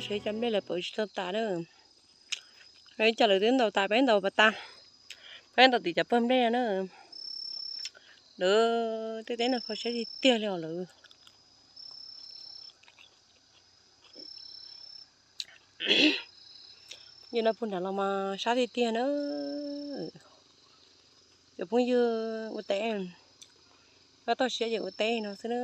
Cov cov nplej lawv pom tsis tau tas na. Ib co lawv twb ntaus tas, peb ntaus pas tas, peb ntaus tim cov pawg nplej no na. Lawv tej teb no kho siab tiag tiag li os lawv. Yog no puag nrad los mas sab tiag tiag na. Cov phooj ywg ua teb, koj toj siab ces ua teb no xwb na.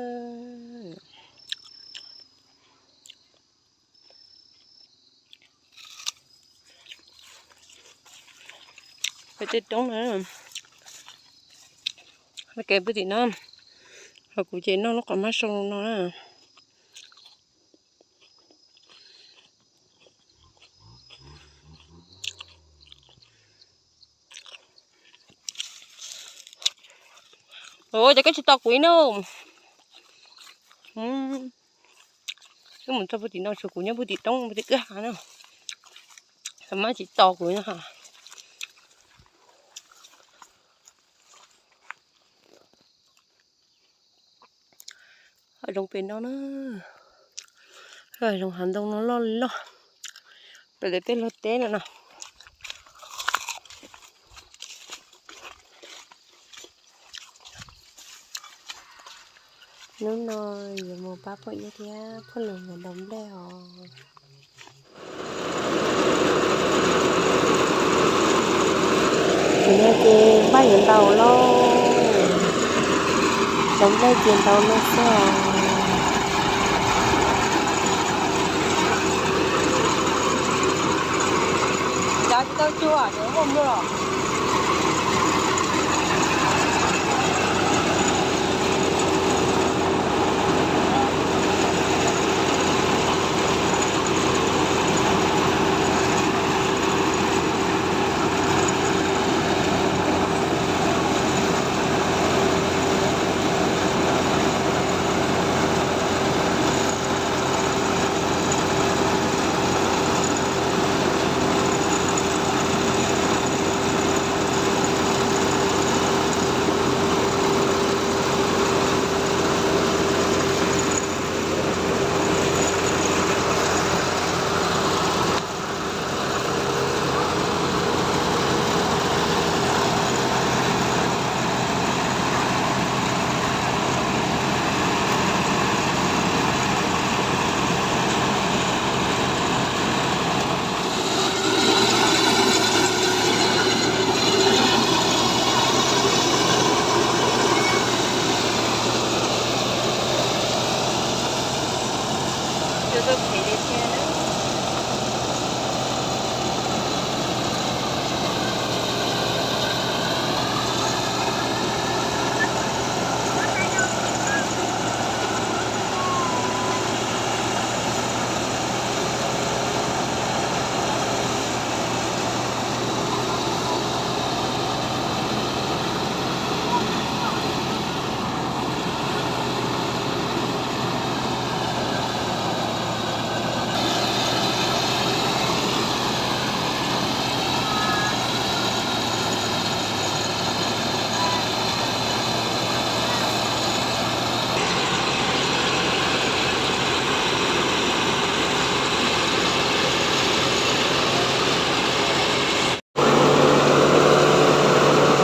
Pem tej roob na, kev pw tim no, ho kuv ces noj lub qos mab soo no na. Ua cas koj tsis tos kuv ib nub? Wb mus txog puag tim no, tshuav kuv nyob puag tim roob puag tim kwj ha na. Mab tsis tos kuv no. Hav zoov pem no na, hav zoov hav ntoo no loj li loj, pem lawv tej luag teb no no. Hnub no yuav mus pab phooj ywg thiab phooj ywg mus ntaus nplej os. Ces npaj yuav ntaus lauj, ntaus nplej ces ntaus no xwb os. Cav tsis tau cuag, muaj nplua.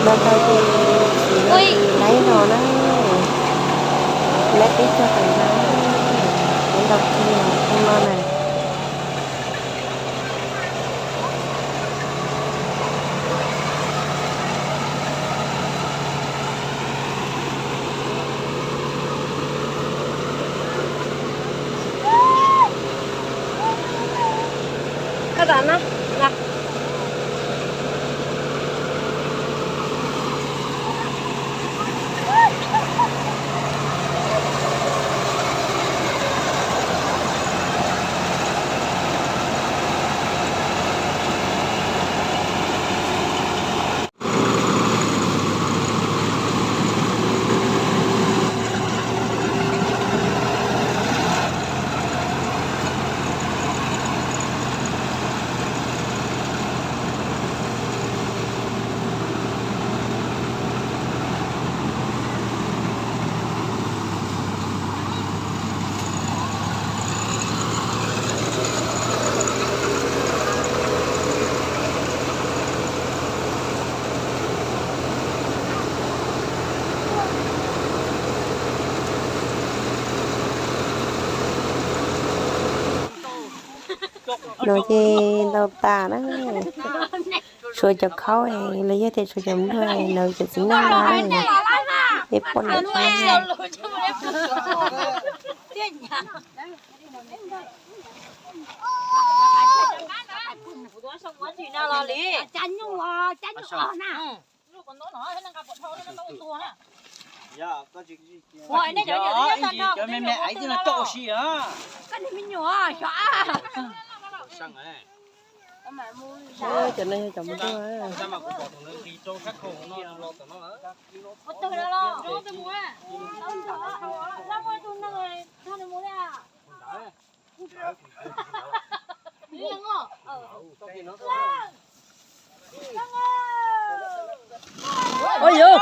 Ntau ntau ces txiv laib no na, laib peb caug tawm ntawd, laib ntau kiag no na. No ces ntaus tas na, tshuav cov khaub los yog tias tshuav cov npluag no, cov txiv neej no na, peb poj niam. Cov me me aiv twb los coj ua si. Cov no yog cov npluag. Ua yog,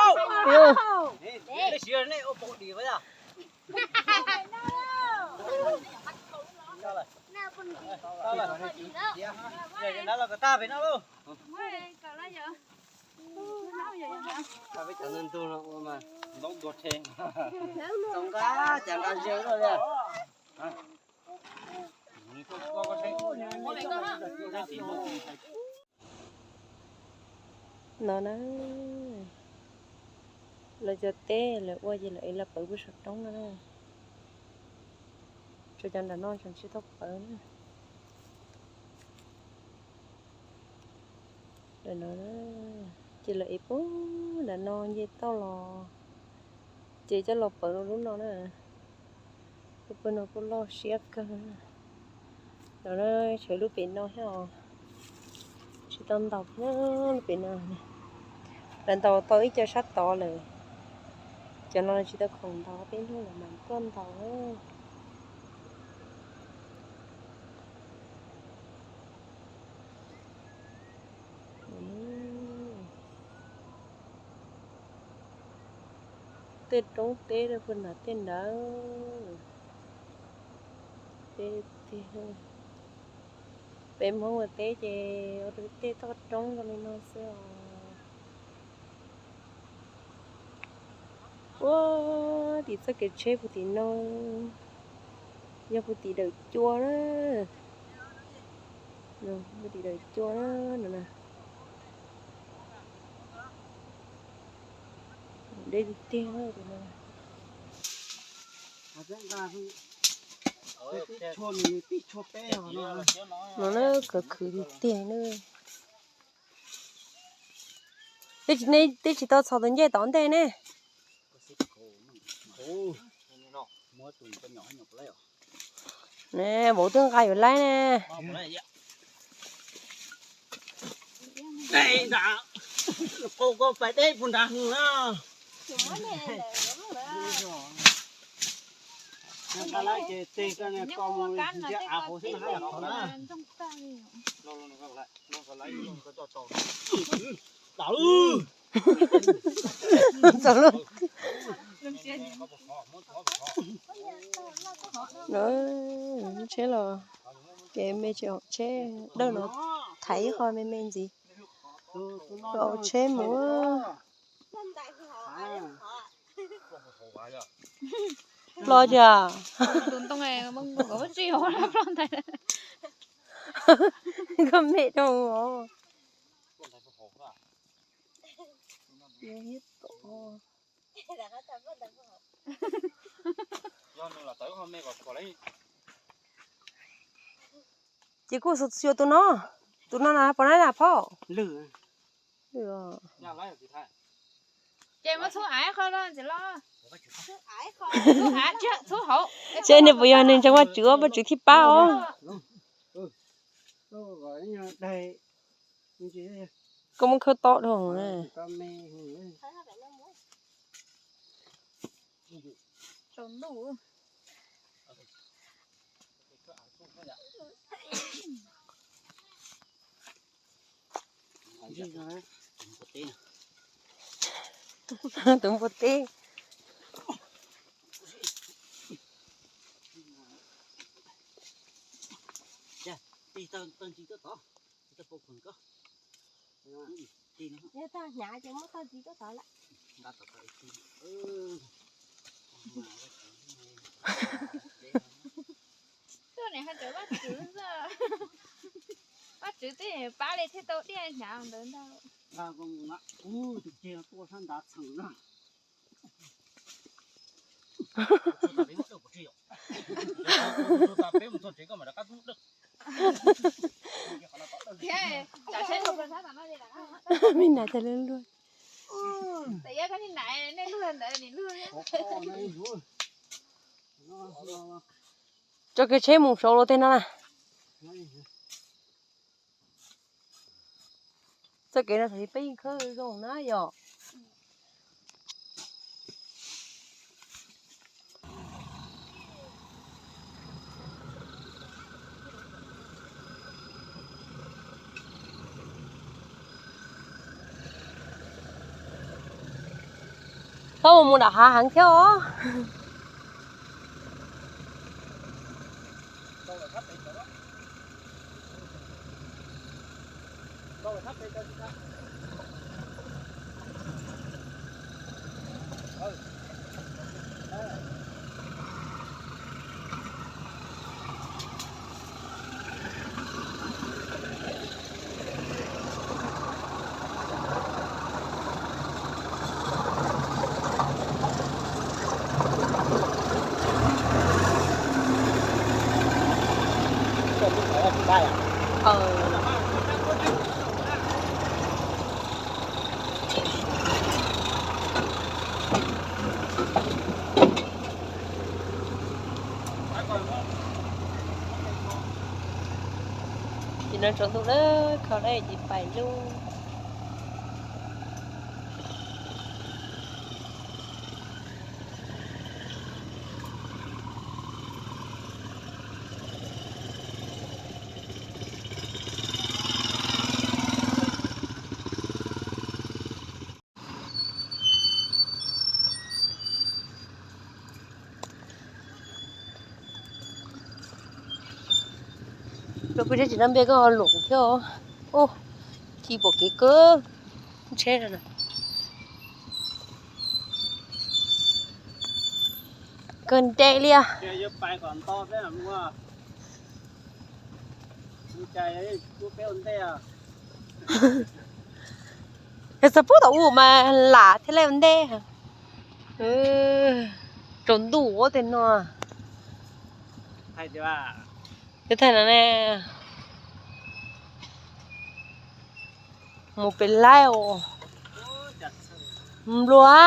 no na, lawv cov teb lawv ua ces lawv ev los pawv puag saum roob no na. Tsuas cov nram no tseem tsis tau pawv na. Ces lawv ev puag nram no nce toj los, ces coj los pawv rau lub no na. Lub pawg no kuj loj siab kawg. Lawv tshuav lub pem no thiab os, tsis tau ntaus lub pem no. Lawv ntaus tau ib co sab tod lawm, cov no tsis tau khoom ntaus, peb hnub lawv mam tuaj ntaus. Tej roob teb rau puag nram tej ntawd. Peb Hmoob ua teb ces ua rau tej toj roob zoo li no xwb os. Ua tim txoj kev tsheb puag tim no, yog puag tim dawm cua na. Puag tim dawm cua na, no na. Deb tiag tiag. No na, kawg khwv tiag tiag na. Twb tsis tau txhom tus ncej tom ntej ne. Ne, vauv twb nqa yuav laib ne. Txog lub tsheb los, ces me tsis haum tsheb, dawb no thaiv ib qho me me ntxiv, los tsheb mus. Ploj tiag. Koj me rau os. Ces kuj xyuas tus no, tus no na, pom na phauj. Ces nws puas yog nws ntseeg Vajtswv, Vajtswv thiaj pab os. Koj muab khawb tob dhau na. Tus npua teb. Tuaj niam hais tias Vajtswv xwb. Tswv teb pab li thiaj tau diaj hnyav ntawd ntag. Me nas tas luaj luaj. Tso kiag tsheb mus saud luag tej no na. Txoj kev no xyov peb yeej khawb zoo na yom. Txhob mus mus nram hav heev thiab os. Ces no tsaus ntuj lawm, kho dab tsi pais lauj. Rau kuv tsheb tsis nab npe koj ho lum thiab. Ub, ci pom kev kawg tsheb no. Kawg ntev li. Yog txog puag tom u mas lam thiaj li ua ntej. Tsaus ntuj ua tej no. Yuav thaij no ne. Mus pem laib os. Nplua.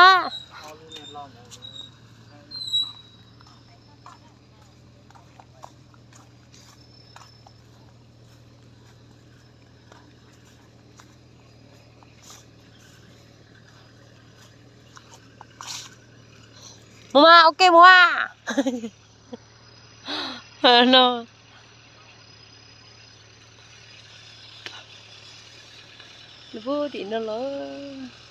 Mus mas, ua ke mus mas. No, puag tim no los.